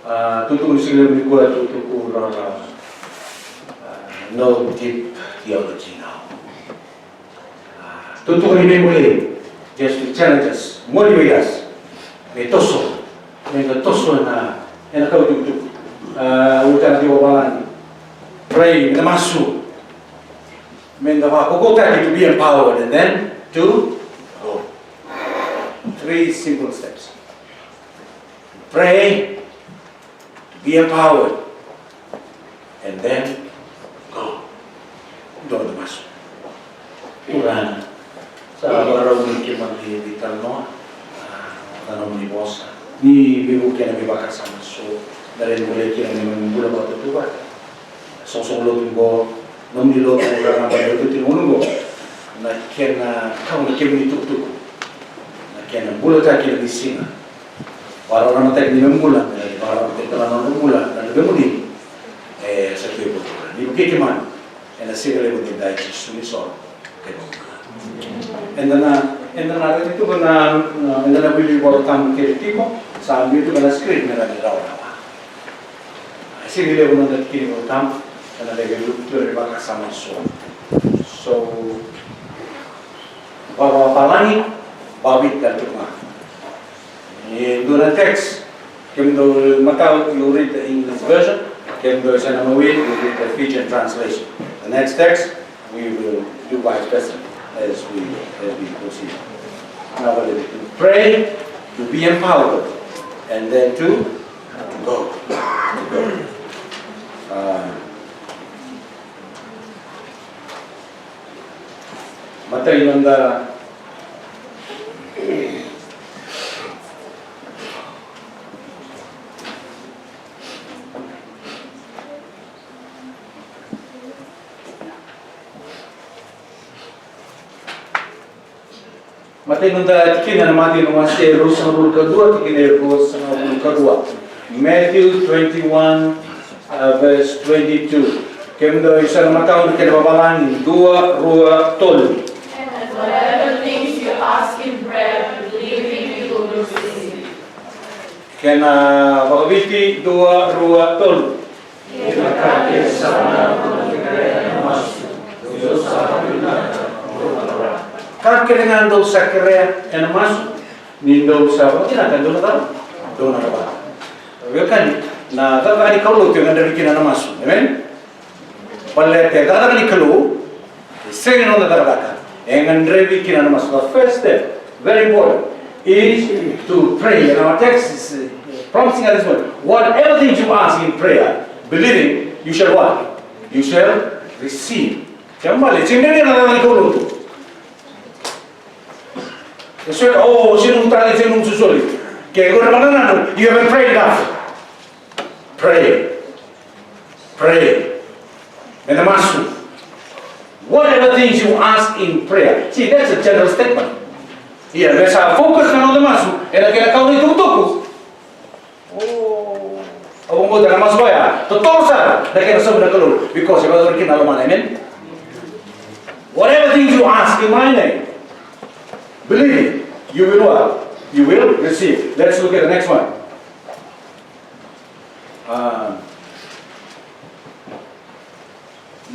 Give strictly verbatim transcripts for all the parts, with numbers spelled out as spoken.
A, tutuku ni siga levu nikua, tutuku rawarawa. A, no deep theology now. A, tutuku ni me bole, just to challenge us, motivate us. Me toso, me da toso ena, ena kau tukutuku. A, ulutaka tiko vavalagi. Pray, me da masu. Me da vakaukauataki to be empowered and then to go. Three simple steps. Pray, to be empowered, and then go. Dua na masu. Turaga, sa vakarau ni keimami veitalanoa, a, na nomuni vosa. Ni veivuke na veivakasama so, da rai ni volai kina na neimami bula vakatautauvata. Soqosoqo lotu qo, nomuni lotu, rarama ni lotu ni gauna qo. Na kena kau na kemuni tukutuku. Na kena bulataki na veisiga. Vakararamataki ni neimami bula, vakararamataki tale na nodra bula na luvemuni. E, sa tu e vuravura. Ni vukei keimami ena siga levu edaidai, Jisu ni soro. Eda na, eda na raica tu na, na, eda na wili Vola Tabu kece tiko, sa biu tu na screen me rawa ni rawarawa. E sega ni levu na noda tikina Vola Tabu, ena veilutu tu ena vakasama so. So, vakavavalagi, vakaviti tale tu ga. E dua na text, kemudou matau, you read the English version, kemudou sa na mawi, you read the Fijian translation. The next text, we will do vice versa as we, as we proceed. Now, to pray, to be empowered, and then to, to go. To go. Uh, Matai noda Matai noda tikina na Maciu na wase e ruasagavulu ka dua, tikina e ruasagavulu ka dua. Matthew twenty-one, uh, verse twenty-two. Kemudou sa na matau na kena vavalagi, dua, rua, tolu. And whatever things you ask in prayer, believing you will receive. Kena vakaviti, dua, rua, tolu. Ka kece ga dou sa kerea ena masu, ni dou sa vakavinavinaka, dou na cava? Dou na cava? Veiwekani, na cakacaka ni kaulotu e gadrevi kina na masu. Amen? Baleta e cakacaka ni Kalou, e sega ni noda cakacaka. E gadrevi kina na masu. The first step, very important, is to pray. And our text is, uh, promising us this one. Whatever things you ask in prayer, believing, you shall what? You shall receive. Kena ibalebale, sega ni dua na cakacaka ni kaulotu. E sega, o, sega ni nomu talent, sega ni nomu isolisoli. Ke o na vakanananu, you haven't prayed enough. Pray. Pray. Me na masu. Whatever things you ask in prayer. See, that's a general statement. Ia, me sa focus na noda masu ena kena kau na itukutuku. O, au vakabauta na masu oya, totolo sara na kena saumi na Kalou, because e vakayacori kina na lomana, amen? Whatever things you ask in my name, believe me, you will what? You will receive. Let's look at the next one. Um,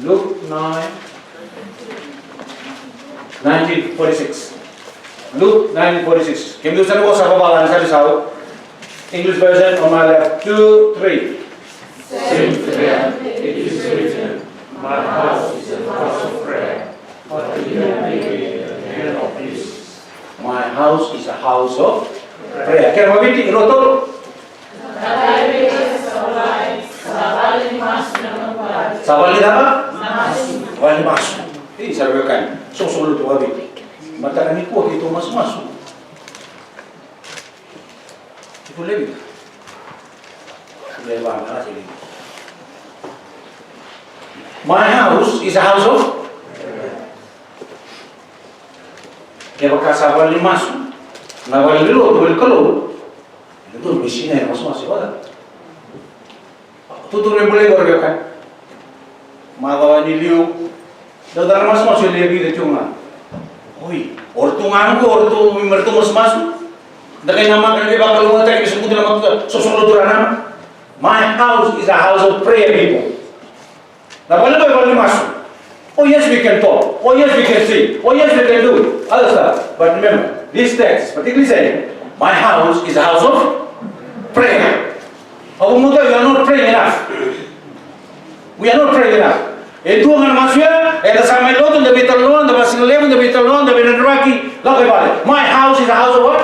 Luke nine, nineteen forty-six. Luke nine forty-six. Kemudou sa na vosa vakavalagi sa veisau. English version on my left. Two, three. Saying to them, "It is written, 'My house is a house of prayer,' but you have made it a den of thieves." My house is a house of prayer. Kena vakaviti, rua, tolu. Sa vale ni cava? Vale ni masu. Ei, sa veiwekani. Soqosoqo lotu vakaviti. Mataka nikua keitou masumasu. Keitou lewe vica? Lewe va, na lewe vica. My house is a house of. Kevaka sa vale ni masu, na vale ni lotu, vale ni Kalou. Ena dua na misina e masumasu vata. Tutu me bole qori veiwekani. Macawa ni liu. Dau caka na masumasu e lewe vica tiko ga. Oi, o ratou ga qo, o ratou me ratou masumasu. Da qai namaka na veivakalougatataki me sa buta na matuta, soqosoqo lotu ra nama. My house is a house of prayer, people. Na vale qo e vale ni masu. Oh yes, we can talk. Oh yes, we can sing. Oh yes, we can do other stuff. But remember, this text particularly saying, my house is a house of prayer. Au muda, you are not praying enough. We are not praying enough. E dua ga na masu ya, eda sa mai lotu, da veitalanoa, da vasigalevu, da veitalanoa, da veidredrevaki, lako i vale. My house is a house of what?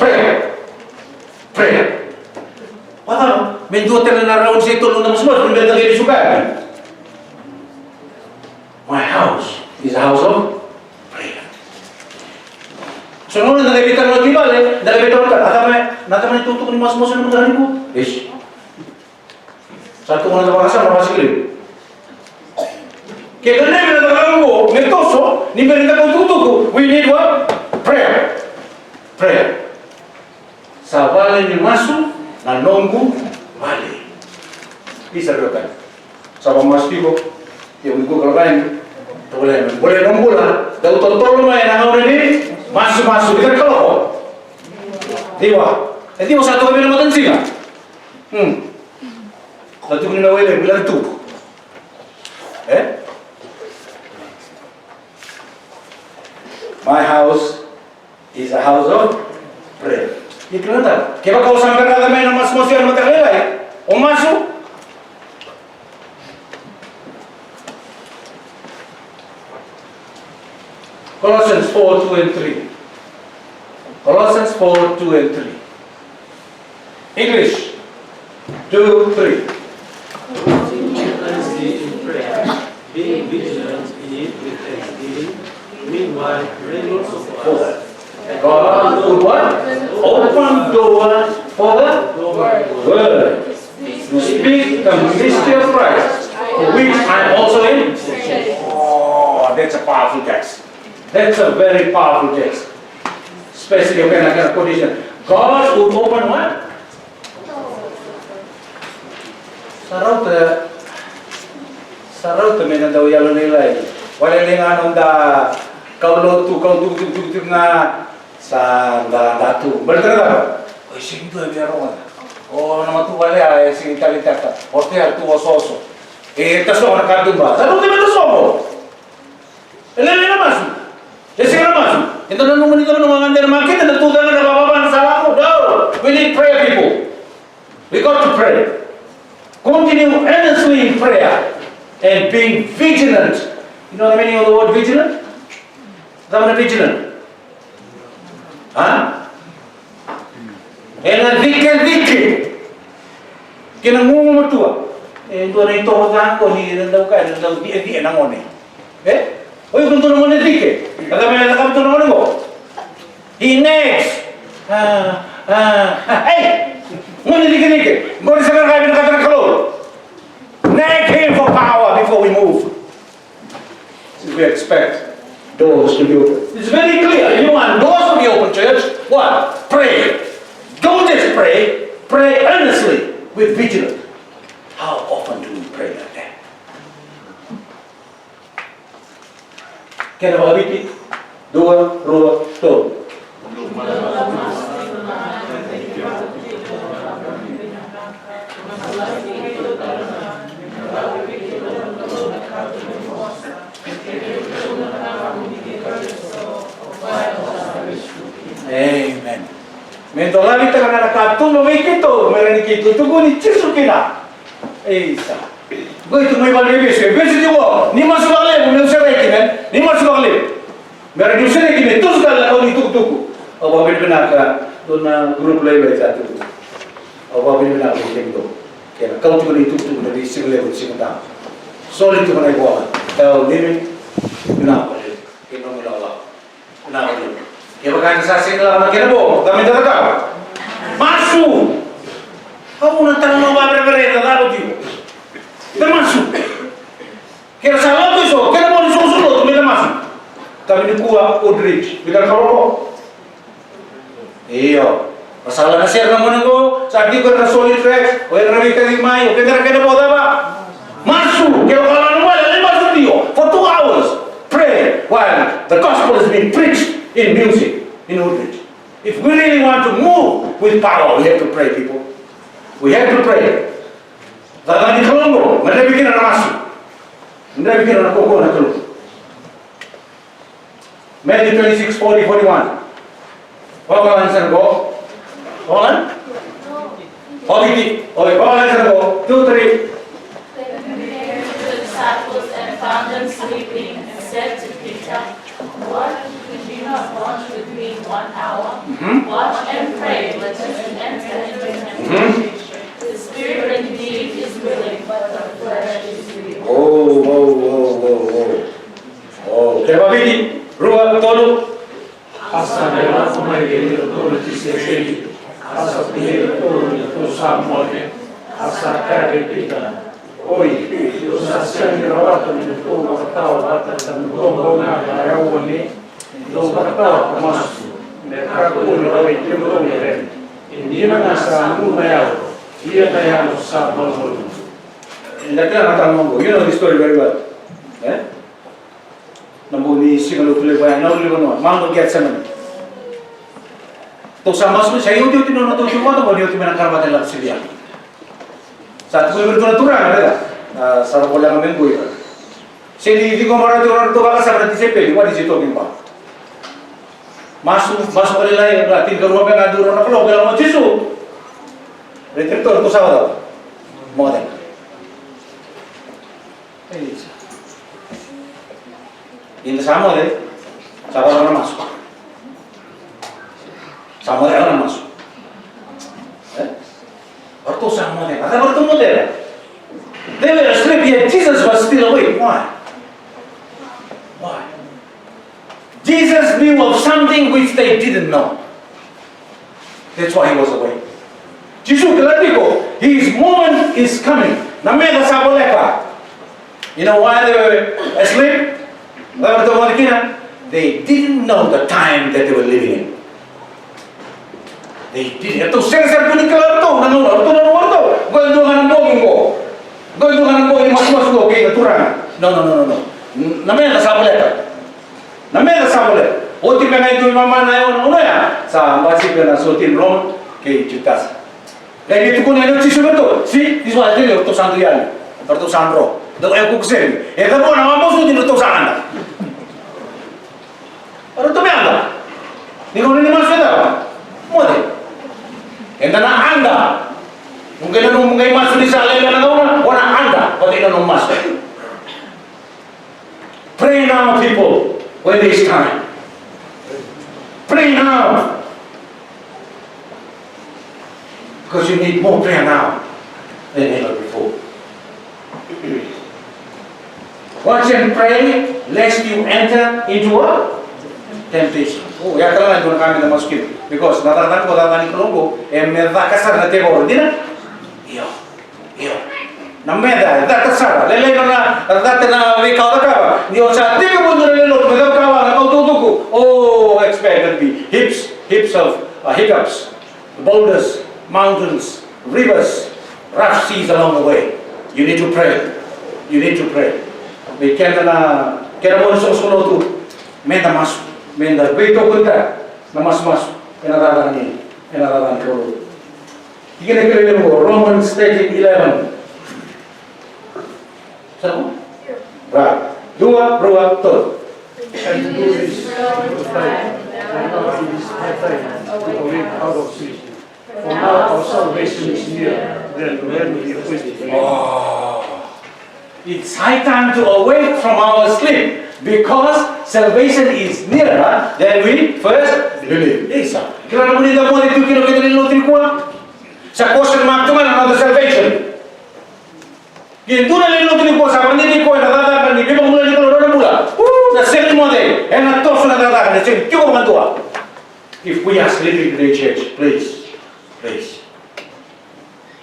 Prayer. Prayer. Vacava? Me dua tale na rauni se tolu na masumasu me da qai suka yani. My house is a house of prayer. So na gauna da qai veitalanoa ki vale, da qai veitalanoa, a cava na cava na itukutuku ni masumasu ena mataka nikua? Eish. Sa tukuna na vakasama na vasigalevu. Ke gadrevi na cakacaka oqo me toso, ni bera ni da kau tukutuku, we need what? Prayer. Prayer. Sa vale ni masu na noqu vale. Isa veiwekani. Sa vakamasu tiko. Ia, ui kua kala vani. Tovolea me bolea nomu bula. Dau totolo mai ena gauna ni masumasu. Vica na kaloko? Ciwa. E ciwa sa toka mai na matanisiga. Hmm. Sa tukuni na wele, vila tu. Eh? My house is a house of prayer. Ia kila na taro. Kevaka o sa bera mai na masumasu ena mataka lailai, o masu. Colossians four, two and three. Colossians four, two and three. English. Two, three. Continue earnestly in prayer, being vigilant in it with thanksgiving. Meanwhile, praying also for us. God would what? Open doors for the word to speak the mystery of Christ, for which I am also in. Oh, that's a powerful text. That's a very powerful text. Especially o kena, kena condition. God would open what? Sa rauta, sa rauta me na dau yalo lailai. Wale le ga noda kau lotu, kau tukutuku, tukutuku ga, sa da, da tu. Baleta na cava? O i sega ni dua e via rogoca. O na matavuvale ya e sega ni taleitaka. O tea tu osooso. E tasogo na katuba. Sa rauta me tasogo. E lailai na masu. E sega na masu. Eda nanuma ni cava na wagade na makete, na tucake, na vavava, na salamu. No. We need prayer, people. We got to pray. Continue earnestly in prayer and being vigilant. You know the meaning of the word vigilant? Cava na vigilant? A? Ena cikecike. Kei na gugumatua. E dua na itovo ca qo ni na dau kaya, na dau ciecice na gone. E? O iko dua na gone cike. Na cava e cakava tu na gone qo? He nags. A, a, a, ei! Gone cikecike. Qori sega ni ka vinakata na Kalou. Nag him for power before we move. We expect doors to be open. It's very clear. You want doors to be open, church? What? Pray. Don't just pray. Pray earnestly with vigilance. How often do we pray like that? Kena vakaviti, dua, rua, tolu. Amen. Me dolavi tale ga na katuba vei keitou, me rawa ni keitou tukuni Jisu kina. Isa. Qo e tu mai valeniveivesu, e vesu tiko, ni masu vakalevu, meu sereki, man. Ni masu vakalevu. Me rawa niu sereki me toso tale na kau ni tukutuku. Au vakavinavinaka, dua na group lailai sa tu. Au vakavinavinaka vei kemudou. Kei na kau tiko na itukutuku na veisiga levu ni Siga Tabu. Soli tiko na ivola. Kau limi, vinaka vakalevu. Kei nomu ilawalawa. Vinaka vakalevu. Kevaka eda sa sega ni lako na kena vo, cava meda cakava? Masu! Au na talanoa vakaverevere, eda cava tiko. Da masu. Ke ra sa lako eso, kena vo ni soqosoqo lotu, meda masu. Ka vei nikua Woodridge, vica na kaloko. Io. Sa la na sere na gone qo, sa tiko era na soli tracts, o ira na veikacivi mai, o keda ra keda vo cava. Masu, ke o ka la na wale, lai masu tiko for two hours. Pray while the gospel is being preached in music, in Woodridge. If we really want to move with power, we have to pray, people. We have to pray. Cakacaka ni Kalou qo, gadrevi kina na masu. Gadrevi kina na kaukaua na Kalou. Matthew twenty-six, forty, forty-one. Vakalani sara qo. Vakalani? Vaviti. Oi, vakalani sara qo. Two, three. Then he came to the disciples and found them sleeping, and said to Peter, "What, could you not watch with me one hour? Mhm. Watch and pray, lest you enter into temptation. The spirit indeed is willing, but the flesh is weak." Oh, oh, oh, oh, oh. Oh, kena vaviti, rua, tolu. A sa qai lako mai vei iratou na tisaipeli, a sa kunei iratou ni ratou sa moce, a sa kaya vei Pita, "Oi, dou sa sega ni rawata me dou vakatawa vata ka dou bau ga ka yau ane, dou vakatawa ka masu, me kakua ni rawai kemudou na rere. E dina ga sa gu na yalo, ia na yalo sa malumalumu." Eda kila na ka oqo, you know the story very well. Eh? Na bogi ni siga Lotulevu ya, na Lotulevu ya, Mount of Gethsemane. Tou sa masu, sa iotioti na noda tou vata, mo ni oti mai na karavata ni Lako Sivia. Sa tukuni vei iratou na Turaga, raica. A, sa voleka me qo ira. Se ni ciqoma ratou, ratou vakasama na tisaipeli, what is he talking about? Masu, masu ka lailai, ra tinikarua beka ga dua na kaloko, e lako mai o Jisu. Raici iratou, ratou sa vakacava? Moce. Isa. Eda sa moce, sa vakacava na masu? Sa moce na masu. E? Ratou sa moce, a cava ratou moce? They were asleep, yet Jesus was still awake. Why? Why? Jesus knew of something which they didn't know. That's why he was awake. Jisu kila tiko, his moment is coming. Na meca sa voleka. You know why they were asleep? Cava ratou moce kina? They didn't know the time that they were living in. They did. Ratou sega sara tu ni kila ratou na gauna, ratou na gauna ratou. Qo e dua ga na bogi qo. Qo e dua ga na bogi masumasu qo kei na Turaga. No, no, no, no, no. Na meca sa voleka. Na meca sa voleka. Oti me qai dui mama na yau na gauna ya. Sa basi pe na soti Roma kei Jutasa. Qai ni tukuna na Jisu vei ratou. See, this is why I tell you, ratou sa dui yali. Ratou sa dro. Dou e kuku seni. E cava na mamasu ni ratou sa anda. Ratou me anda. Ni gauna ni masu e cava? Moce. Eda na anda. Mo qai nanuma mo qai masu ni sa lailai na gauna, o na anda. Vata kei na nomu masu. Pray now, people, when there is time. Pray now. Because you need more prayer now than ever before. Watch and pray lest you enter into a temptation. Oh, ya kala na dua na ka me da masu kina. Because na cakacaka, na cakacaka ni Kalou qo, e me caka sara na tevoro, dina? Io. Io. Na meca, e cata sara. Lailai nona cata na veika o cakava. Ni o sa tekivu dua na lewe ni lotu me cakava na kautukutuku. Oh, expect there to be heaps, heaps of, uh, hiccups, boulders, mountains, rivers, rough seas along the way. You need to pray. You need to pray. Vei keda na, keda mo na soqosoqo lotu, me da masu, me da veitokoni na masumasu ena cakacaka ni, ena cakacaka ni Kalou. Tikina kele levu, Romans thirteen eleven. Sa? Right. Dua, rua, tolu. And do this, for now it is high time to awake out of sleep. For now our salvation is nearer than when we first believed. Oh. It's high time to awake from our sleep because salvation is nearer than we first believed. Isa. Kila na vuna eda moce tu kina keda na lotu nikua. Sa question mark tu ga na noda salvation. Ke dua na lewe ni lotu nikua sa vakadinadinataka na cakacaka ni veivakabulai ni Kalou ena nona bula. Uu, na sega ni moce, ena toso na cakacaka, na sega ni tiko vakadua. If we are sleeping today, church, please, please.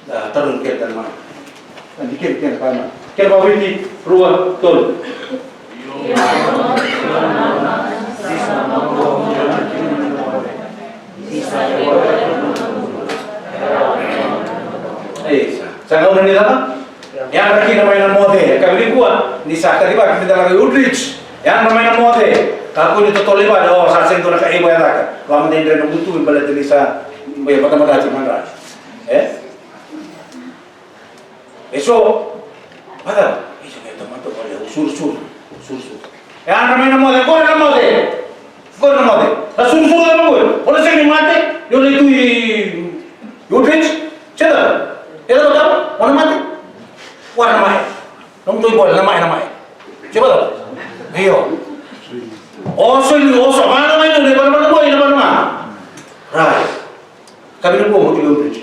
Da tarogi keda tale mai. Da dikevi keda tale mai. Kena vakaviti, rua, tolu. Ei, sa, sa gauna ni cava? Yadra kina mai na moce, ka vei nikua, ni sa kacivaki meda lako i Woodridge. Yadra mai na moce, kakua ni totolo i vale, o, sa sega ni dua na ka e vaya caka. Vakamatei dre na butu, baleta ni sa, vei, vakamatei madra. E? E so, vata, e so, e tamata vale, o sursur, sursur. E yadra mai na moce, qori na moce. Qori na moce. Na sursur na moce. O na sega ni mate, ni o lai tu i, i Woodridge. Sega. E na vata, o na mate. Wa na mae. Nomu dui bole, na mae, na mae. Sega vata. Io. O so ni, o so, vana mai, na vana, vana, vana, vana. Right. Ka vini kua mo ki Woodridge.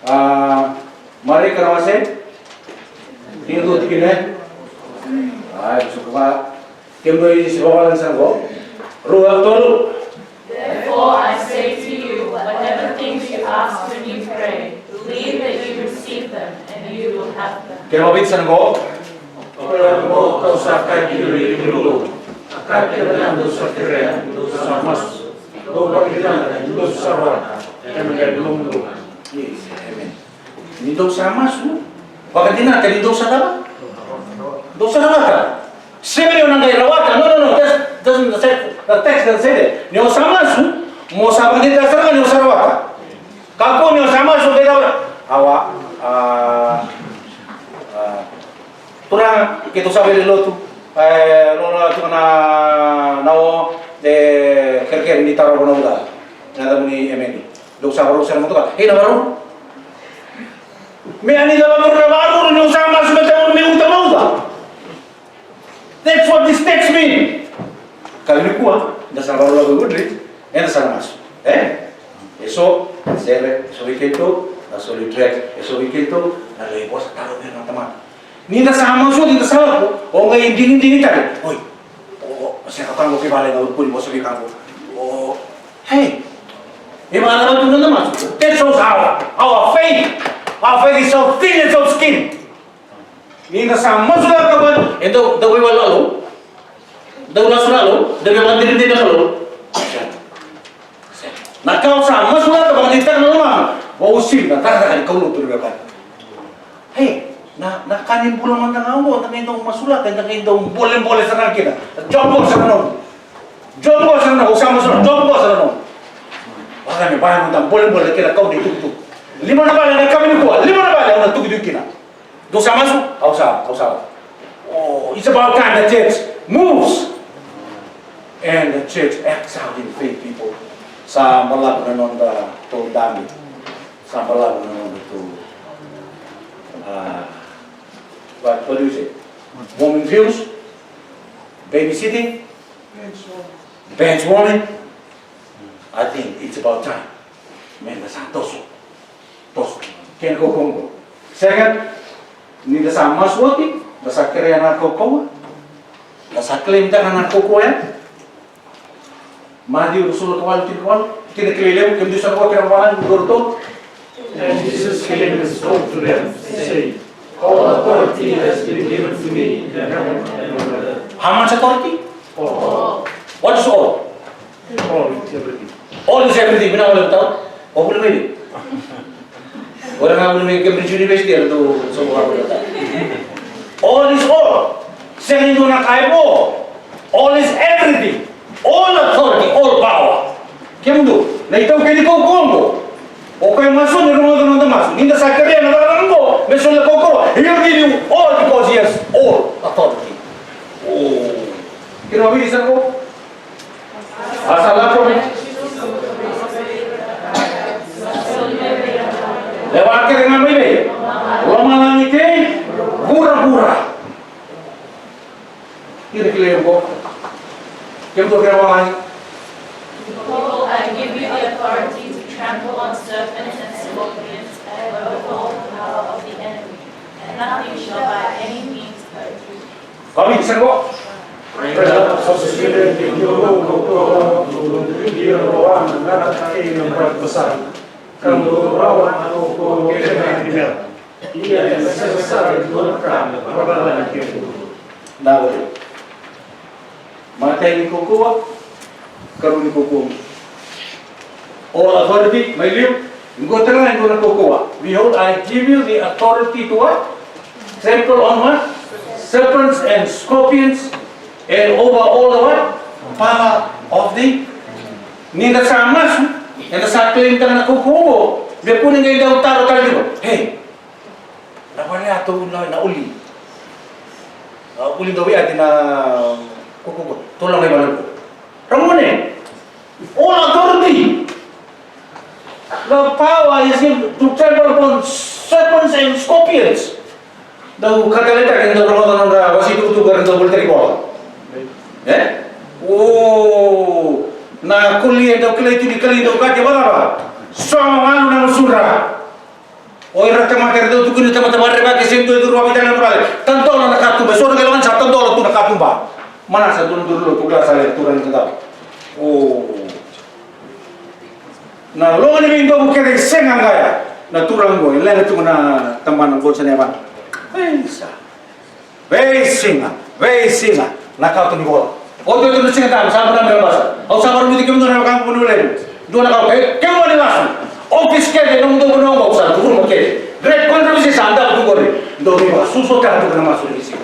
A, Marika na wase. Tinikadua tikina, e? A, e so ka. Kemudou i se vavalagi sa qo. Rua, tolu. Therefore I say to you, whatever things you ask when you pray, believe that you receive them, and you will have them. Kena vaviti sa qo. O koya mo kau sa kaya kina vei kemudou, a ka kece ga dou sa kerea, dou sa masu, dou vakadinata ni dou sa rawata, ena qai lomudou. Yes, amen. Ni dou sa masu, vakadinata ni dou sa cava? Dou sa rawata. Sega ni o na qai rawata. No, no, no. That's, doesn't the text, the text doesn't say that. Ni o sa masu, mo sa vakadinata sara ga ni o sa rawata. Kakua ni o sa masu qai rawata. Awa. A, a, Turaga, keitou sa veilotu, e, lolo tu na, na o, e, kerekere ni tarova na uca. Na yacamuni, emeni. Dou sa varau sara motoka. Ei, na varau. Me a ni da varau na varau, ni o sa masu me taura me uta na uca. That's what this text mean. Ka vini kua, da sa varau lako i Woodridge, eda sa na masu. E? E so, sere, e so vei keitou, na soli track, e so vei keitou, na lai vosa taro vei na tamata. Ni da sa masu, ni da sa lako, o qai digidigi tale. Oi, o, o, o sega ka qo kei vale na urukuni vosa vei ka qo. O, hey, e vaka na tu na masu. That shows our, our faith. Our faith is so thin and so skin. Ni da sa masulaka vata, e dau, dau veiwalalo, dau lasu lalo, dau veivakadinadina lalo. Na ka o sa masulaka vakadeitaka na lomamu, vausivi na cakacaka ni kaulotu ni veiwekani. Hey, na, na ka ni bula mada ga oqo, da qai dau masulaka, da qai dau bolebole sara ga kina. Job bol sara nomu. Job bol sara nomu, o sa masulaka, job bol sara nomu. Vaka me vaya mada bolebole kina kau ni tukutuku. Lima na vale na ka vini kua, lima na vale au na tukituki kina. Dou sa masu? Au sa, au sa. Oh, it's about time the church moves. And the church acts out in faith, people. Sa balavu na noda tou dabe. Sa balavu na noda tou, ah, what, what do you say? Warming views? Babysitting? Bench warming. I think it's about time. Meda sa toso. Toso. Kena kaukauwa qo. Second, ni da sa masu oti, da sa kerea na kaukauwa, da sa claim taka na kaukauwa ya. Maciu ruasagavulu ka walu, tinikawalu, kena kilai levu, kemudou sa na kua kena vavalagi, qori tou. And Jesus came and spoke to them, saying, all authority has been given to me in heaven and on earth. How much authority? All. What is all? All is everything. All is everything. Vinaka vakalevu tau. O vuli mai vei? O ira ga vuli mai Cambridge University, era dau soqo vakavuli tau. All is all. Sega ni dua na ka e vo. All is everything. All authority, all power. Kemudou, na itaukei ni kaukauwa oqo. O koya e masu ni rogoca na noda masu. Ni da sa kerea na cakacaka oqo me soli na kaukauwa, he'll give you all because he has all authority. Oh. Kena vaviti sa qo. A sa lako mai. Lewa kece ga mai vei? Lomalagi kei vuravura. Kena kilai qo. Kemudou kena vavalagi. Behold, I give you the authority to trample on serpents and scorpions and over all the power of the enemy, and nothing shall by any means hurt you. Kau ni sa qo. Matai ni kaukauwa, karua ni kaukauwa. All authority, mai liu, qo tale ga e dua na kaukauwa. Behold, I give you the authority to what? Trample on what? Serpents and scorpions and over all the what? Power of the Ni da sa masu, eda sa claim taka na kaukaua oqo. Me kua ni qai dau taro tale tiko. Hey, na vale ya tou na, na uli. Na uli dau vei ati na kaukaua oqo. Tou lako i vale oqo. Ramune. All authority. The power is given to trample upon serpents and scorpions. Dau kataletaki, dau rogoca na nodra wasi tukutuku, era dau volitaki kola. E? O, na koli e dau kilai tu ni kali, dau kati, vakacava? Sogo walu na gusudra. O ira tamata era dau tukuni tamata vakarerevaki, se dua e curu vakaveitalia na vale. Tadola na katuba, so na qai lako ni sa tadola tu na katuba. Mana sa dua na duru lo tu glasa le turaga ni Tadau. O. Na loga ni veidovu kece e sega qai ya. Na turaga oqo, e leqa tiko na tabana oqo sa na yavana. Veisa. Veisiga, veisiga. Na kato ni vola. Oti, oti na Siga Tabu, sa bula me basa. Au sa vakarau ni kemudou na wekaqu, vuniwalevu. Dua na ka, e, kemuni lasu. Office kece, nomudou vanua oqo, au sa curuma kece. Great controversy sa dau tu qori. Dou ni vakasusu tale tu na masu ni veisiga.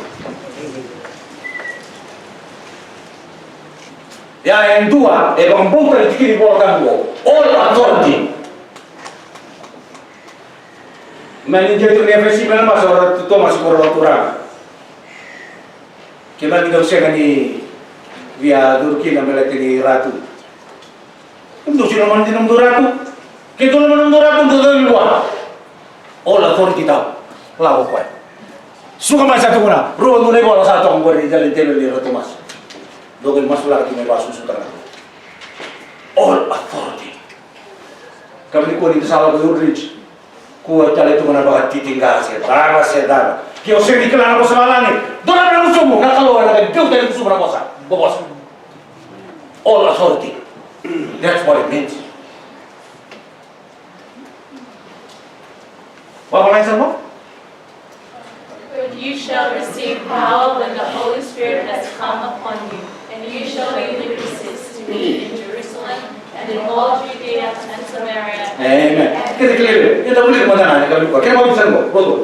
Ia e dua e vakabauta na tiki ni Vola Tabu oqo. All authority. Mai ni dia tu ni F S C mai na masu, o Ratu Tomasi ko Ratu Turaga. Keimami dau sega ni via curu kina me leti ni Ratu. Dou sega ni lomani nomudou Ratu. Ke dou lomani nomudou Ratu, dou dau vua. All authority tau. Lako koya. Suka mai sa tukuna. Rua dua na ivola sa toka qori i dela ni teveli i Ratu Tomasi. Dou qai masulaka tu mai vasusu tara. All authority. Ka vei koya ni da sa lako i Woodridge. Kua tale tu na vakatitiqa se cava se cava. Ke o sega ni kila na vosa valagi, dou na gusumu, na Kalou ena qai biuta ni gusumu na vosa. Ko vosa. All authority. That's what it means. What was I saying? But you shall receive power when the Holy Spirit has come upon you, and you shall be witnesses to me in Jerusalem and in all Judea and Samaria. Amen. Kece kece, eda wilika mada ga na ka vei koya. Kena vakabibi sara qo, qo, qo.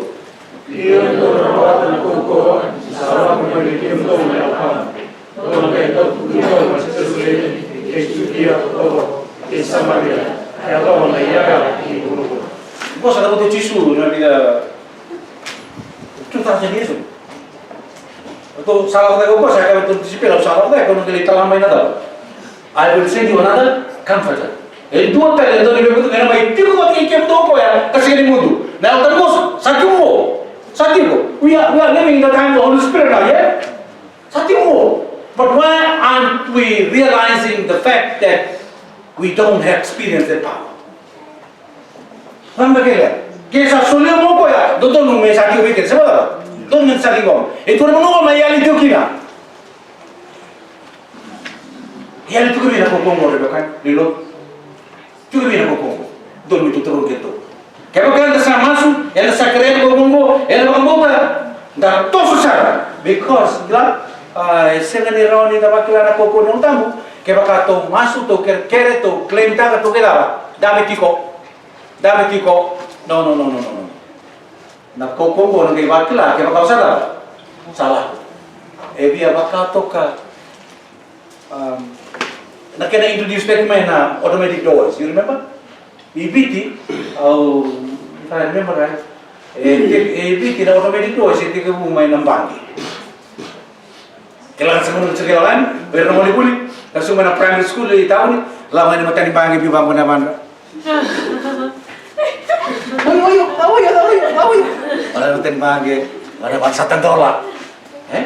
Ia dou na rawata na kaukauwa sa lako mai vei kemudou na Yalo Tabu. Dou na qai dau tukuni au mai Jerusalemi kei Jutia totolo kei Samaria, ka yacova na iyaya ni vuravura. Qo sa na vosa o Jisu na vica, two thousand years ago. Ratou sa lako cake o koya, sa kaya ratou na tisaipeli, au sa lako cake, au na qai lai tala mai na cava? I will send you another comforter. E dua tale e dau ni veivuke, ena mai tiko vata kei kemudou o koya ka sega ni mudu. Na Yalo Tabu sa tiko qo. Sa tiko. We are, we are living in the time of the Holy Spirit now, yeah? Sa tiko qo. But why aren't we realizing the fact that we don't have experienced that power? Vakamakele. Ke sa solia mo koya, dodonu me sa tiko vei keda, se vakacava? Dodonu me sa tiko. E tu na vanua me yali tiko kina. Yali tiko vei na kaukauwa qo, Rebeka, ni lo. Tiko vei na kaukauwa qo. Dodonu me tu tiko kina. Kevaka eda sa masu, eda sa kerea na kaukauwa qo, eda vakabauta, da toso sara. Because, kila, a, e sega ni rawa ni da vakila na kaukauwa ni Yalo Tabu. Kevaka tou masu, tou kerekere, tou claim taka, tou kila, dabe tiko. Dabe tiko. No, no, no, no, no, no. Na kaukauwa qo na qai vakila kevaka o sa cava? Sa lako. E via vaka toka, um, na kena introduce taki mai na automatic doors, you remember? I Viti, au, if I remember right, e, e Viti na automatic doors e tekivu mai na baqe. Kila na sa gunu sa kila lani, o ira na gone vuli, na suka mai na primary school i tauni, lako mai na matani baqe, biu vaqo na yavadra. Oi, oi, oi, oi, oi, oi. Lako mai na matani baqe, lako mai na yavadra sa tadola. Eh?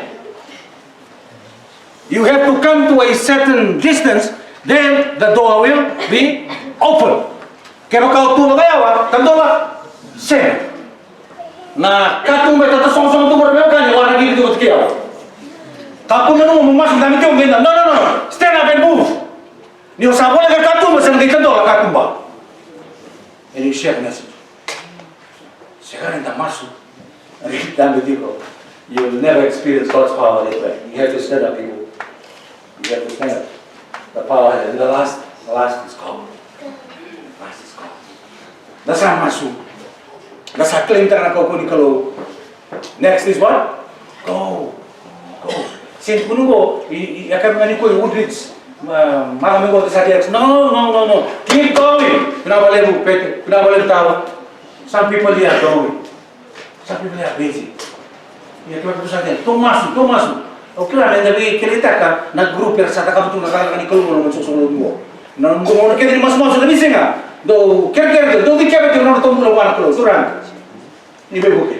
You have to come to a certain distance, then the door will be open. Kevaka o tu vakayawa, tadola, sega. Na katuba e tatasogosogo tu vata vei au ka ni waraki tu vata kei au. Kakua ni nanuma mo masu dabe tiko qai da. No, no, no, no. Stand up and move. Ni o sa voleka katuba, sa na qai tadola katuba. And you share the message. Sega ni da masu. Dabe tiko. You will never experience God's power that way. You have to stand up, people. You have to stand up. The power, and the last, the last is God. Last is God. Da sa masu. Da sa claim taka na kaukauwa ni Kalou. Next is what? Go. Go. Same kunu go. I, i, a kaya ga ni ko i Woodridge. Ma, ma me go sa text. No, no, no, no. Keep going. Vinaka vakalevu Pete. Vinaka vakalevu Tava. Some people here are going. Some people here are busy. Ia kevaka dou sa text, dou masu, dou masu. Au kila ni da veikilai taka na group era sa cakava tu na cakacaka ni Kalou ena soqosoqo lotu qo. Na dou gauna kece ni masumasu ena veisiga. Dou kerekere, dou dikeva tiko na nodratou bula vua na Kalou. Turaga. Ni veivuke.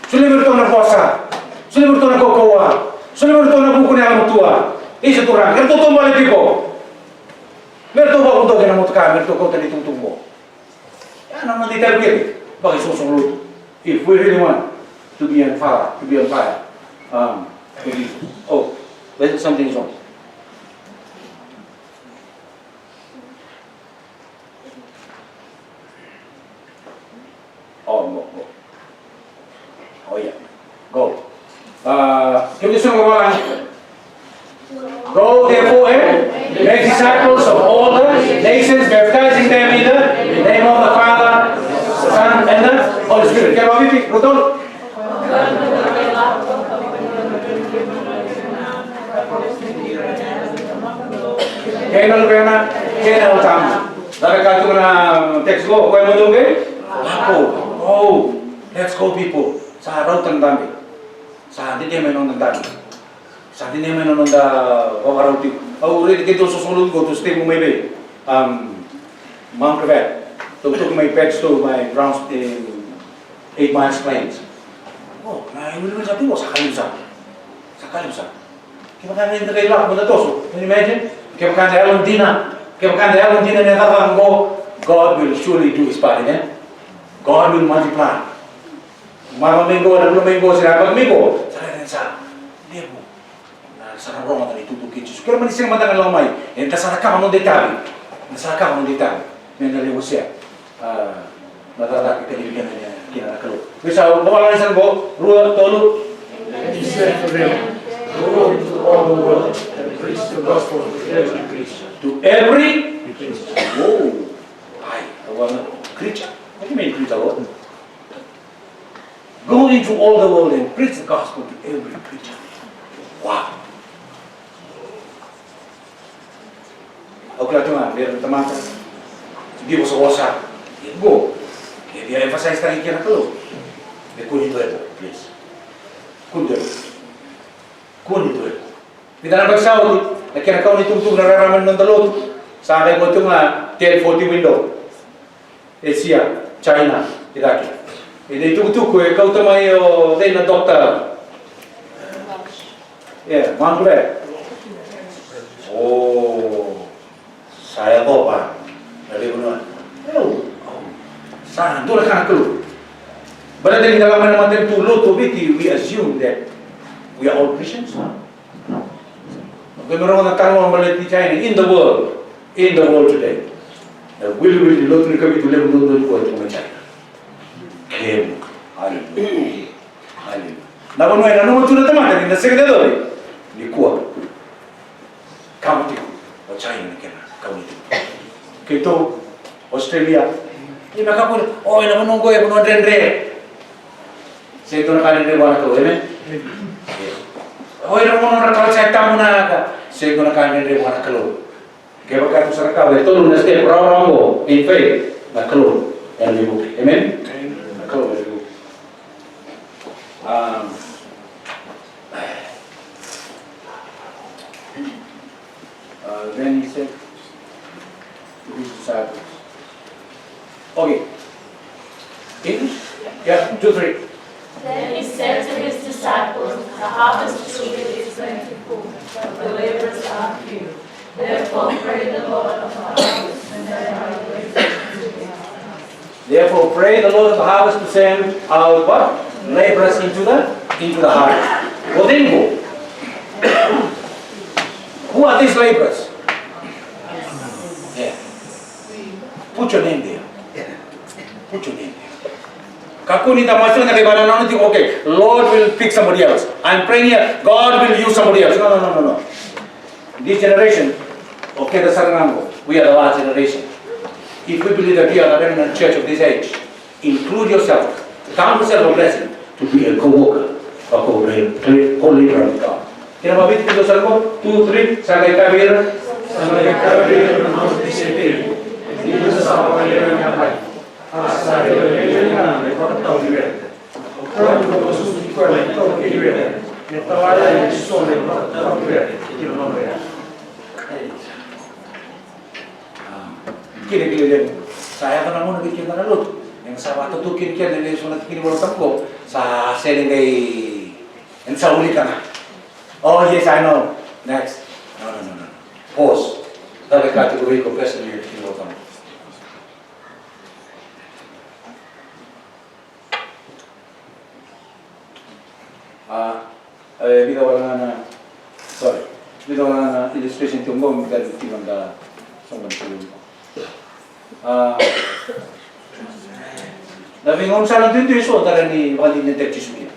Solia vei iratou na vosa. Solia vei iratou na kaukauwa. Solia vei iratou na vuku ni yalomatua. Isa Turaga, ke ratou taubale tiko. Me ratou vakavodoki na motoka, me ratou kauta na itukutuku qo. Ia na noda itavi kece vakaisoqosoqo lotu. If we really want to be on fire, to be on fire, um, with Jesus. Oh, there's something is wrong. Oh, go, go. Oh, yeah. Go. Uh, can you sing along? Go, therefore, and make disciples of all the nations, baptizing them in the name of the Father, Son, and the Holy Spirit. Kena iVolatabu, Rutherford? Kei na Luvena, kei na Yalo Tabu. Cava e kaya tu na text qo, o koya mo dou qai lako. Oh, let's go people. Sa rauta na dabe. Sa dede mai na noda dabe. Sa dede mai na noda vakarau tiko. Au raica keitou soqosoqo lotu qo, tou sa tekivu mai vei? Um, Mount Gravatt. Tou toki mai Padstow, mai Browns, eh, Eight Miles Plains. Oh, na iwiliwili sa tu qo, sa ka levu sara. Sa ka levu sara. Kevaka eda qai lako mada toso, can you imagine? Kevaka eda yalodina, kevaka eda yalodina ena cakacaka qo, God will surely do his part, amen? God will multiply. Marama mai qo, na vuna mai qo, sa yabaki mai qo, sa raica ni sa levu. Na sa na rogoca na itukutuku kei Jisu. Kerea mani sega mada ga ni lako mai, eda sa na cakava na noda itavi. Eda sa na cakava na noda itavi. Me na levu sara. Ah, na cakacaka e kalivi keda kina na Kalou. Veisau, mo vakalani sa na qo, rua, tolu. And he said to them, "Go into all the world and preach the gospel to every creature." To every? Creature. Oh, ai, au a na creature. What do you mean, creature, Lord? Go into all the world and preach the gospel to every creature. Wow. Au kila tu ga vei ira na tamata, biu vosavosa. Ia qo e via emphasize taki kina na Kalou. E kua ni tu e qo, please. Kua ni tu e qo. Kua ni tu e qo. Vica na yabaki sa oti, na kena kau ni tukutuku na rarama ni noda lotu, sa qai vo tu ga ten forty window. Asia, China, i cake. E na itukutuku e kauta mai o cei na doctor? E, Mangule. O, sa yacova na veivanua. Sa dua na ka na Kalou. Baleta ni da lako mai na matanitu lotu o Viti, we assume that we are all Christians. Qai mai rogoca na taro baleti China, in the world, in the world today. Na wiliwili ni lotu ni kavitu levu duadua nikua e tu mai China. Kemu. Haleluya. Haleluya. Na vanua e nanuma tu na tamata ni na sega ni yacovi nikua. Kama tiko o China na kena kau ni tiko. Keitou Australia. Ia me kakua ni, o, ena vanua qo e vanua dredre. Sega ni dua na ka dredre vua na Kalou, amen? O ira na nodra culture e tabu vinaka. Sega ni dua na ka dredre vua na Kalou. Kevaka tu sa na ka e tolu na step rawarawa qo, in faith, na Kalou ena veivuke. Amen? Na Kalou ena veivuke. Um, Uh, then he said to his disciples, okay. English? Yeah, two, three. Then he said to his disciples, "The harvest truly is plentiful, but the laborers are few. Therefore pray the Lord of the harvest to send out laborers into his harvest." Therefore pray the Lord of the harvest to send out what? Laborers into the, into the harvest. Well, then go. Who are these laborers? Yeah. Put your name there. Put your name there. Kakua ni da masu na kai vana na tiko, okay, Lord will pick somebody else. I'm praying here, God will use somebody else. No, no, no, no, no. This generation, okay, the Sarangango, we are the last generation. If we believe that we are the remnant church of this age, include yourself, count yourself a blessing to be a co-worker, a co-laborer, co-laborer with God. Kena maviti kito sa ko, two, three, sa kai kavira. Sa na veikauvi ira na noda tisaipeli, ni da sa vakalewena mai. A sa raica na lewe ni gana na ivakatawa ni were. O koya na noda susu koya na itaukei ni were, me tala yani eso na ivakatawa ni were ki na nona yaya. Kina kina levu. Sa yaco na gauna vei keda na lotu. Eda sa vakatautau kina kina lesu na tikina Volatabu qo. Sa sele qai, eda sa wilika na. Oh yes, I know. Next. No, no, no, no. Pause. Cava e kaya tiko vei iko personally na tikina Volatabu? A, e vica wale ga na, sorry, vica wale ga na illustration tiko qo me qai tiko da soqoni tiko. A, na veigauna sara duidui eso tara ni vakadinadinataki Jisu kina.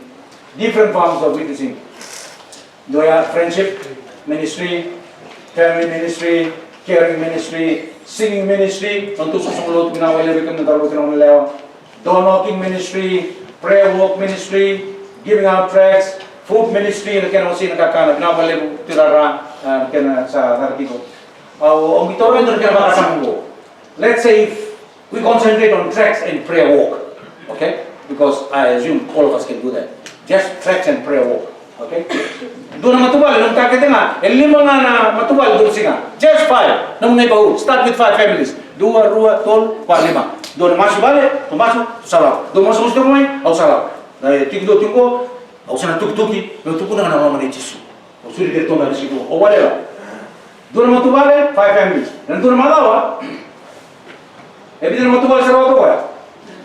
Different forms of witnessing. Dua ya friendship ministry, family ministry, caring ministry, singing ministry, na tou soqosoqo lotu, vinaka vakalevu vei kemuni na taro, kemuni na lewa. Door knocking ministry, prayer walk ministry, giving out tracts, food ministry, na kena wase na kakana, vinaka vakalevu Tirara, a, na kena sa caka tiko. Au, au qito rawa e dua na kena vakasama qo. Let's say if we concentrate on tracts and prayer walk, okay? Because I assume all of us can do that. Just tracts and prayer walk, okay? Dua na matavuvale, nomu target ga e lima ga na matavuvale dua na siga. Just five. Nomu neighborhood, start with five families. Dua, rua, tolu, va, lima. Dua na masu vale, tou masu, tou sa lako. Dua masu, masu tiko mai, au sa lako. Na tiki dua tiko qo, au sa na tukituki, meu tukuna ga na loma nei Jisu. Au soli kece toka na siga qo. O wale la. Dua na matavuvale, five families. Na dua na macawa, e vica na matavuvale sa rawa tu koya?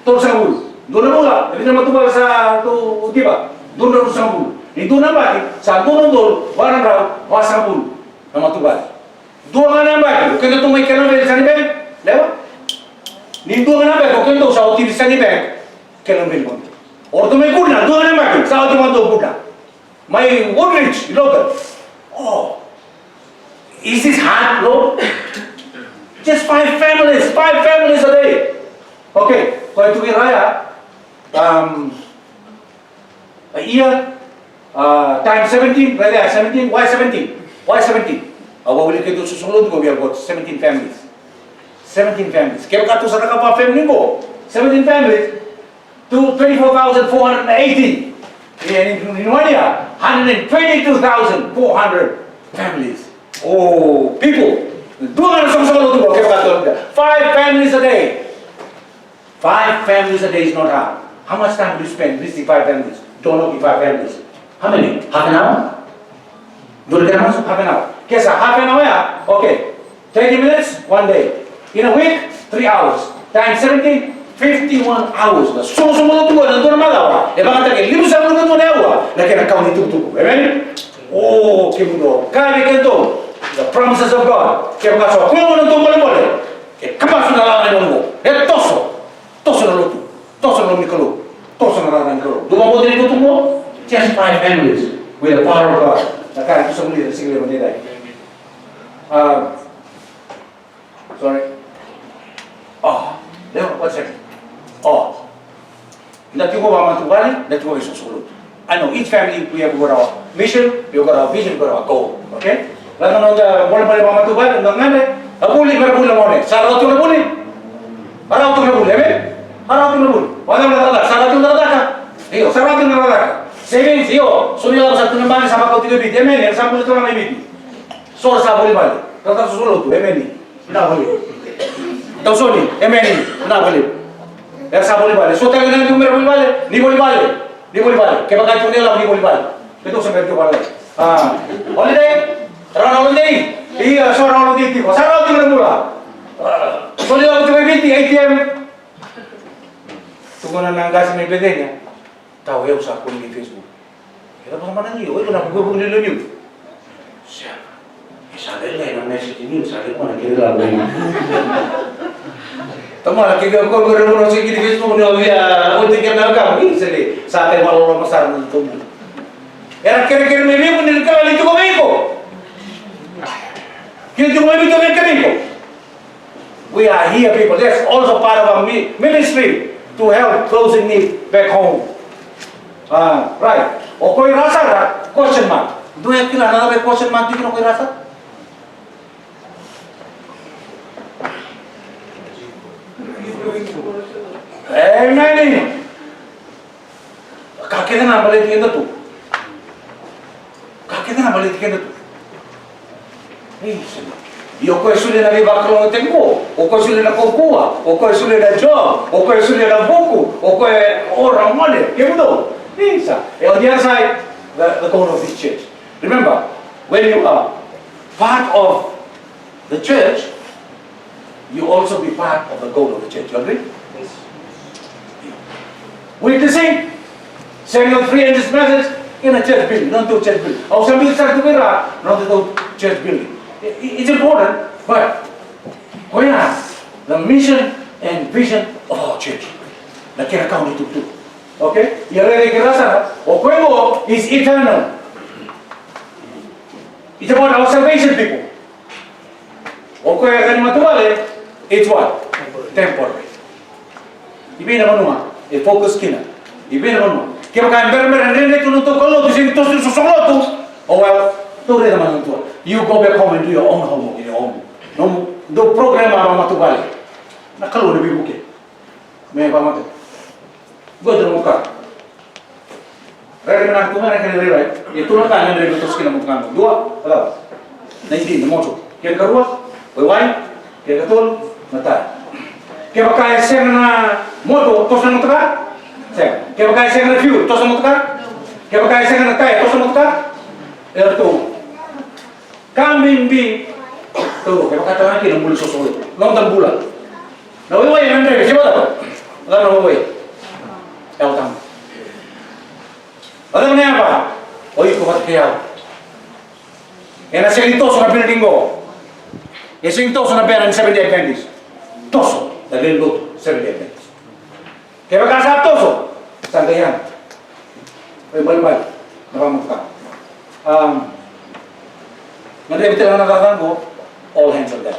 Tolusagavulu. Dua na vula, e vica na matavuvale sa tu tiva? Dua na drau tolusagavulu. Ni dua na yabaki, sa dua na udolu va na drau vasagavulu na matavuvale. Dua ga na yabaki, o keda tu mai kena vei sa ni bek, lewa? Ni dua ga na yabaki, o keda tu sa oti ni sa ni bek, kena vei. O ratou mai Kudna, dua ga na yabaki, sa oti mai tu Kudna. Mai Woodridge, Logan. Oh, is this hard, Lord? Just five families, five families a day. Okay, koya tu vei ira ya, um, a year, uh, times seventeen, right there, seventeen. Why seventeen? Why seventeen? Au wilika tu soqosoqo lotu qo, we have got seventeen families. Seventeen families. Kevaka tou sa cakava family qo, seventeen families. To twenty-four thousand four hundred eighty. In, in, in one year, hundred and twenty-two thousand four hundred families. Oh, people. Dua ga na soqosoqo lotu qo, kevaka tou, five families a day. Five families a day is not hard. How much time do you spend visiting five families? Door knocking five families. How many? Half an hour? Dua na kena masu, half an hour. Ke sa half an hour ya, okay. Thirty minutes, one day. In a week, three hours. Times seventeen, fifty-one hours. Na soqosoqo lotu qo ena dua na macawa, e vakayagataki e limasagavulu ka dua na aua na kena kau ni tukutuku. Amen? O, kemudou. Kaya vei kemudou, the promises of God. Kevaka sa koya na nodatou bolebole, e kabasu na lawa ni nomu. E toso. Toso na lotu, toso na loma ni Kalou, toso na rara ni Kalou. Dou vakabauta na itukutuku qo, just five families with the power of God. Na ka e toso mai na siga levu edaidai. Ah, sorry. Oh, lewa, one second. Oh. Da tiko vakamatavuvale, da tiko vakasoqosoqo lotu. I know each family, we have got our mission, we have got our vision, we have got our goal. Okay? Vaka na noda bolebole vakamatavuvale, na noda gadre, a vuli, mera vuli na gone. Sa rawa tu na vuli? A rawa tu na vuli, amen? A rawa tu na vuli. Vaka na cakacaka, sa rawa tu na cakacaka? Io, sa rawa tu na cakacaka. Savings, io. So ni lako sa tu na baqe, sa vakau tiko e Viti, amen? Era sa vuli tu na mai Viti. So sa vuli vale. Ra sa soqosoqo lotu, amen? Vinaka vakalevu. Tausoni, emeni. Vinaka vakalevu. Era sa voli vale. So tale ga ni mera voli vale, ni voli vale. Ni voli vale. Kevaka e tu ni lavo, ni voli vale. Keitou sa bera tiko vale. A, holiday? Rawa na holiday? Ia, so rawa na holiday tiko. Sa rawa tiko na bula. A, so ni lavo tiko e Viti, A T M. Tukuna na qase mai Bethania. Tau, au sa kune ni Facebook. Keda vakamanagi, o iko na vukevuke ni liuliu. Sega. E sa lailai na message ni, sa lai kua na kere lavo. Tamara, ke ka ko ko na sigi ni Facebook ni o via, o tike na ka, ni sele, sa kai malo lo masara ni tobu. Era kerekere mai vei iko ni ka lai tiko vei iko. Kei tiko mai vei iko, kerekere iko. We are here, people. That's also part of our mi-, ministry to help those in need back home. Ah, right. O ko ira sara, question mark. Do you kila na question mark tiko ko ira sara? Emeni. Ka kece ga baleti keda tu. Ka kece ga baleti keda tu. Ei, Siga. Io, o koya e solia na veivakalougatataki qo, o koya e solia na kaukauwa, o koya e solia na job, o koya e solia na vuku, o koya e ora gone, kemudou. Isa. E, on the other side, the, the goal of this church. Remember, when you are part of the church, you also be part of the goal of the church. You agree? Yes. Witnessing, sharing your free and this message in a church building, not to church building. Au sa biu sa tu vei ira, not to church building. I- i- It's important, but koya the mission and vision of our church. Na kena kau ni tukutuku. Okay? Ia rairai keda sara, o koya qo is eternal. It's about our salvation, people. O koya e ka ni matavuvale, it's what? Temporary. I vei na vanua e focus kina? I vei na vanua? Kevaka e berabera, dredre tu na nodatou kaulotu, sega ni toso tu na soqosoqo lotu. Oh well, tou raica mai na tua. You go back home and do your own homework in your own. Nomu dou program a matavuvale. Na Kalou na veivuke. Me vakamatei. Qo e dua na ka. Rairai vinaka tu ga na kena rairai. E tu na ka me rairai toso kina motoka. Dua, cava? Na idini, na moto. Kena karua, waiwai. Kena katolu, na taya. Kevaka e sega na moto, toso na motoka? Sega. Kevaka e sega na fuel, toso na motoka? Kevaka e sega na taya, toso na motoka? E ratou. Ka bibi, tauro, kevaka tale ga kina bula soso. Noda bula. Na waiwai ena dredre, se vacava? Cava na waiwai? Yalo Tabu. Vacava na yava? O iko vata kei au. Ena sega ni toso na building qo. E sega ni toso na bera ni Seventh Day Adventist. Toso na lewe ni lotu Seventh Day Adventist. Kevaka sa toso, sa qai yaga. Oi, balibali na vakamataka. Am, na dredre tale ga na cakacaka qo, all hands on deck.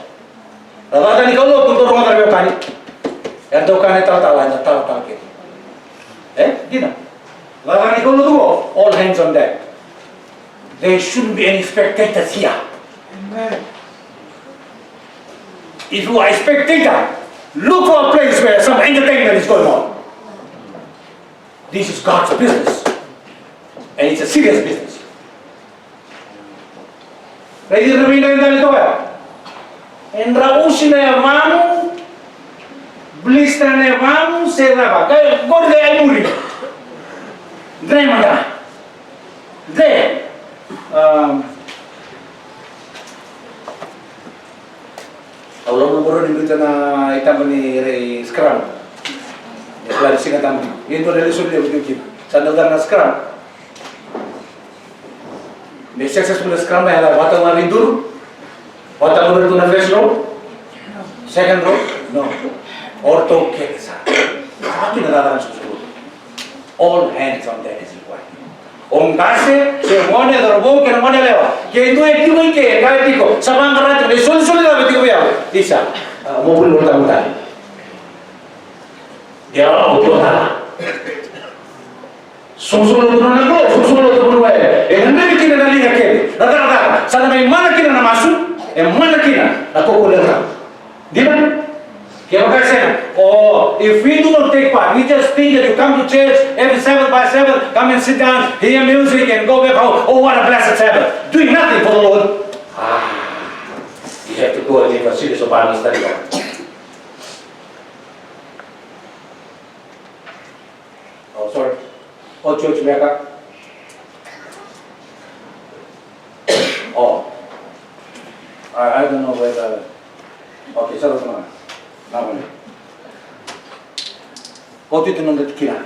Na cakacaka ni kaulotu, dou rogoca na veiwekani. Era dau kaya na italatala, eda talatala kece. E dina. Cakacaka ni kaulotu qo, all hands on deck. There shouldn't be any spectators here. Amen. If you are a spectator, look for a place where some entertainment is going on. This is God's business. And it's a serious business. Raici ira na veidrali toka ya. E drausi na yavamu, blista na yavamu, se cava. Qori qai muri. Dre mada. Dre. Am, Au lako na qori ni biuta na itaba ni rai scrum. Ni kila ni Siga Tabu. Ia dua na lesoni levu tiko kina. Sa dau caka na scrum. Me successful na scrum, e yaco vata ga vei duru. Vata ga vei duru na first row. Second row. No. O ratou kece sa. Sa kina cakacaka na sukusuku. All hands on deck is required. O qase, se gone, cauravou, kei na gone yalewa. Ke dua e tiko i ke, e kaya tiko, sa vaqara tiko na isolisoli cava e tiko vei au. Isa, a, mo vuli lotu tale. Ia, o tiko tale. Sukusuku lotu na Kalou, sukusuku lotu na Kalou, e, e gadrevi kina na liga kece. Na cakacaka, sa na mai mana kina na masu, e mana kina na kaukaua levu. Dina? Kevaka e sega, oh, if we do not take part, we just think that you come to church every seven by seven, come and sit down, hear music, and go back home. Oh, what a blessed Sabbath. Doing nothing for the Lord. Ah, you have to go and make a serious Bible study. Oh, sorry. Oh, church maker. Oh. I, I don't know whether. Okay, sa rauta na. Na vale. Oti tu na tikina.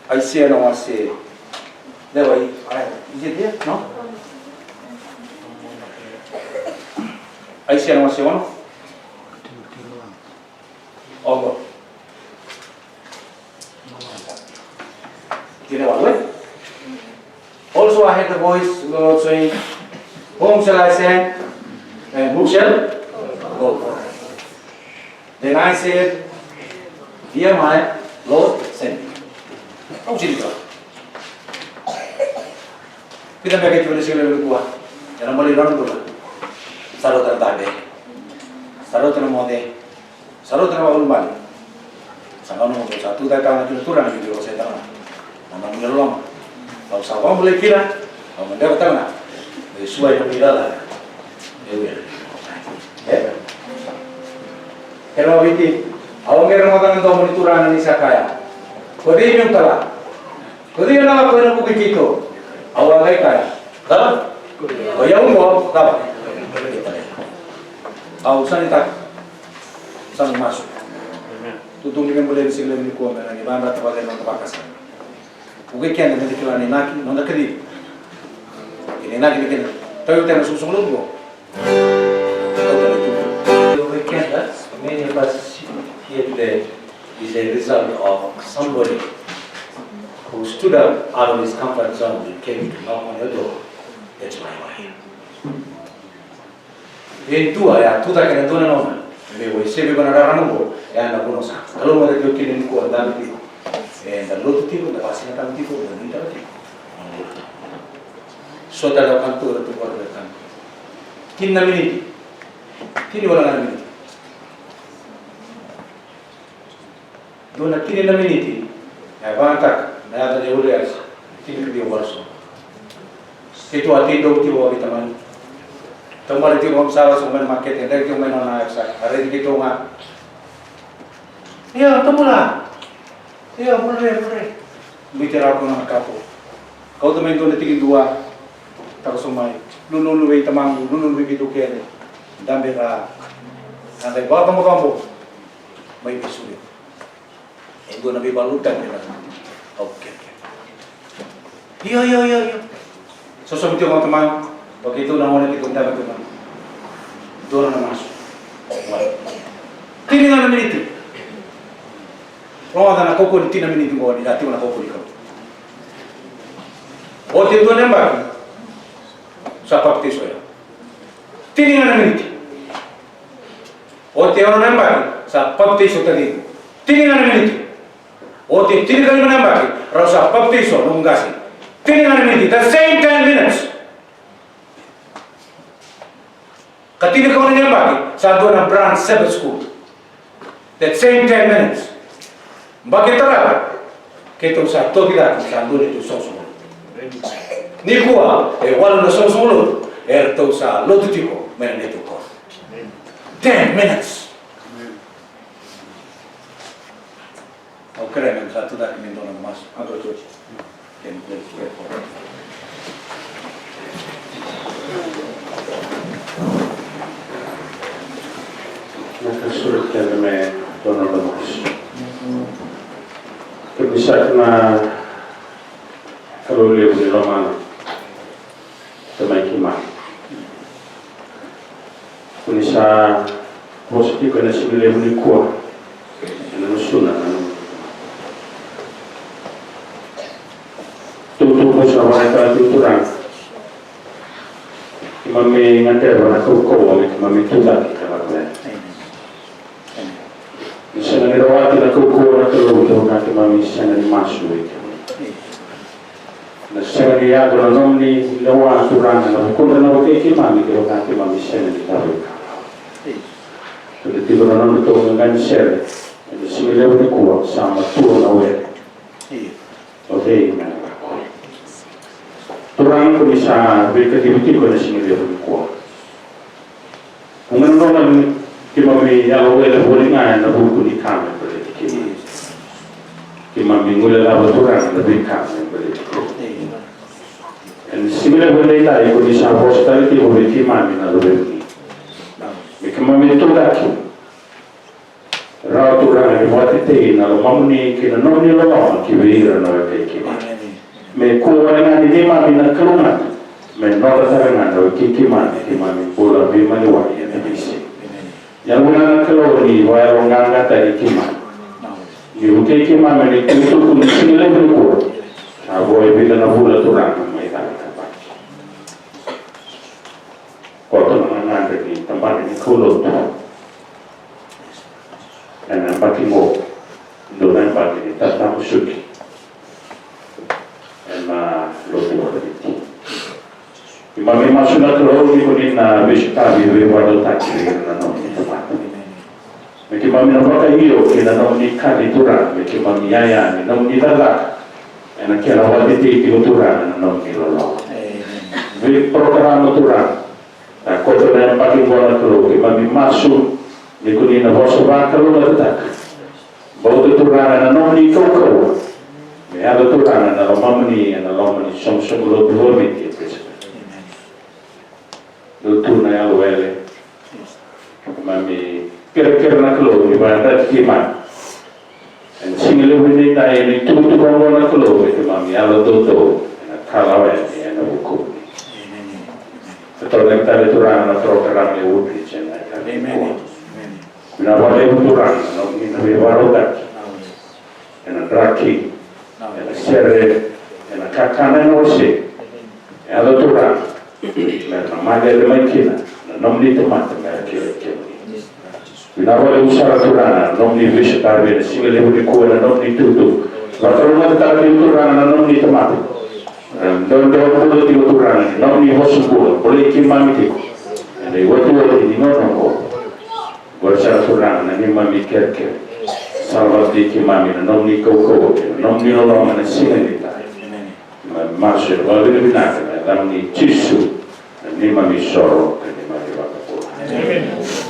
Aisea na wase. Lewa i, I, is it there? No? Aisea na wase ono. Oqo. Kena walu, e? Also I heard the voice of the Lord saying, "Whom shall I send? And who shall go for me?" Then I said, "Here am I, Lord, send me." Au sini kau. Pita beka e tiko na siga levu nikua. Ena bale rau na bula. Sa rauta na tabe. Sa rauta na moce. Sa rauta na vakaulubale. Sa gauna mo sa tu tale tale na kina turaga ni vei vakasaitaka na nomu loloma. Au sa vakabulai kina, au na deva tale na me suai na vei lala. E uya. E? Kena vaviti, au gera mata na domo ni turaga ni sa kaya. Ko cei meu tala? Ko cei na lako ena vuku i keitou? Au a qai kaya. Cava? O yau oqo, cava? Au sa ni taka. Sa ni masu. Tutu ni me bolei ni siga levu nikua me na ni vadrata vale na noda vakasama. Vuki keda me da kila na inaki, noda kacivi. Kei na inaki ni keda. Tau tena sukusuku lotu. Vuki keda, many of us here today is a result of somebody who stood up out of his comfort zone and came to knock on your door. That's my wife. E dua, e a tu cake na dua na nona. Me wai sevi vana rarama oqo, e a na vuna sa. Kalou mada tiko kina nikua, dabe tiko. E da lotu tiko, da vasinataka tiko, da nuitaka tiko. So tale o kana tu, da tu vata, da kana tu. Tini na miniti. Tini wala ga na miniti. Dua na tini na miniti, e vagataka na yaca ni Uluwai, tini ka ciwa wale so. Keitou a tei dou tiko vakavitamani. Taubale tiko vakamasala so mai na makete, dai tiko mai na nona yaca, a raici keitou ga. Io, tabula. Io, vure, vure. Luiti rawa ko na kapo. Kauta mai dua na tiki dua. Taka so mai. Lululu vei tamaqu, lululu vei keitou kece. Dabe ra. A qai vakacabocabo. Mai Vesuvi. E dua na veivakalotutaki na au kekeke. Io, io, io, io. Sosomi tiko na tamaqu, o keitou na gone keitou dave tiko. Dua na masu. Tini ga na miniti. Rogoca na kaukaua ni tini na miniti qo ni da tiko na kaukaua ni Kalou. Oti e dua na yabaki, sa papitaiso ya. Tini ga na miniti. Oti e ono na yabaki, sa papitaiso taciqu. Tini ga na miniti. Oti e tinikalima na yabaki, rau sa papitaiso noqu qase. Tini ga na miniti, the same ten minutes. Ka tinikaono na yabaki, sa dua na branch Sabbath school. That same ten minutes. Yabaki e tarava, keitou sa toki cake, sa dua neitou soqosoqo lotu. Nikua, e walu na soqosoqo lotu, eratou sa lotu tiko mai na neitou koro. Ten minutes. Au kerea me sa tu cake me dua na masu. Na ka suru keda me dua na masu. Kemuni saka na Kalou levu ni lomana. Tamai keimami. Ko ni sa vosa tiko ena siga levu nikua. Ena gusuna na nomu. Tukutuku sa vakayagataki tiko Turaga. Keimami gadreva na kaukauwa me keimami tucake ka lako yani. Ni sega ni rawati na kaukauwa na Kalou kevaka keimami sega ni masu vei kemuni. Na sega ni yaco na nomuni lewa Turaga ena vukudra na vukei keimami kevaka keimami sega ni cava i ka. Ena tiko na nodratou qaqani sere ena siga levu nikua, sa matua na were. O cei me na lako? Turaga, ko ni sa veikacivi tiko ena siga levu nikua. Vuqa na gauna keimami yalo wele voli ga ena vuku ni ka me baleti keimami. Keimami guilecava Turaga na veika me baleti keimami. Ena siga levu edaidai ko ni sa vosa tale tiko vei keimami na luvemuni. Me keimami tucake. Rawa Turaga ni vakatetei na lomamuni kei na nomuni loloma ki vei ira na wekai keimami. Me kua wale ga ni neimami na kalougata me nodra sara ga na wekai keimami, keimami bula veimaliwai ena veisiga. Yalovinaka na Kalou ni vakayaloqaqataki keimami. Ni vukei keimami ena itukutuku ni siga levu nikua. Sa vo e vica na vula Turaga mai caka tabaki. Koto na gagadre ni tabana ni kaulotu. Ena yabaki qo, dua na yabaki ni tatamusuki ena lotu vakaviti. Keimami masu na Kalou ni ko ni na veisotari veivakarautaki vei ira na nomuni tamata. Me Keimami na vakaio ki na nomuni kaci Turaga, me keimami yaya ni nomuni cakacaka ena kena vakatetei tiko Turaga na nomuni loloma. Vei porokaramu Turaga, na koto na yabaki qo na Kalou, keimami masu ni ko ni na vosa vakalougatataka. Bauta Turaga na nomuni kaukauwa me yaco Turaga na lomamuni ena loma ni soqosoqo lotu vakaViti e Brisbane. Dou tu na yalo wele. Keimami kerekere na Kalou ni vakayadrati keimami ena siga levu edaidai ena itukutuku oqo na Kalou, me keimami yalo doudou ena ka lawelawe ena vukumuni. Ka tau na tale Turaga na porokaramu e Woodridge ena yakavi nikua. Vinaka vakalevu Turaga na nomuni na veivakarautaki ena draki, ena sere, ena kakana, ena wasei. E yaco Turaga me ra na malele mai kina na nomuni tamata me ra kilai kemuni. Vinaka vakalevu sara Turaga na nomuni veisotari ena siga levu nikua ena nomuni itutu. Vakalougatataka tiko Turaga na nomuni tamata. E dodonu bula tiko Turaga ni nomuni vosa bula, bulai keimami tiko ena iotioti ni gauna oqo. Qori sara Turaga na neimami kerekere. Salavata vei keimami na nomuni kaukauwa kei na nomuni loloma ena siga edaidai. Keimami masu ena vakavinavinaka ena yacamuni Jisu, na neimami isoro ka neimami iVakabula.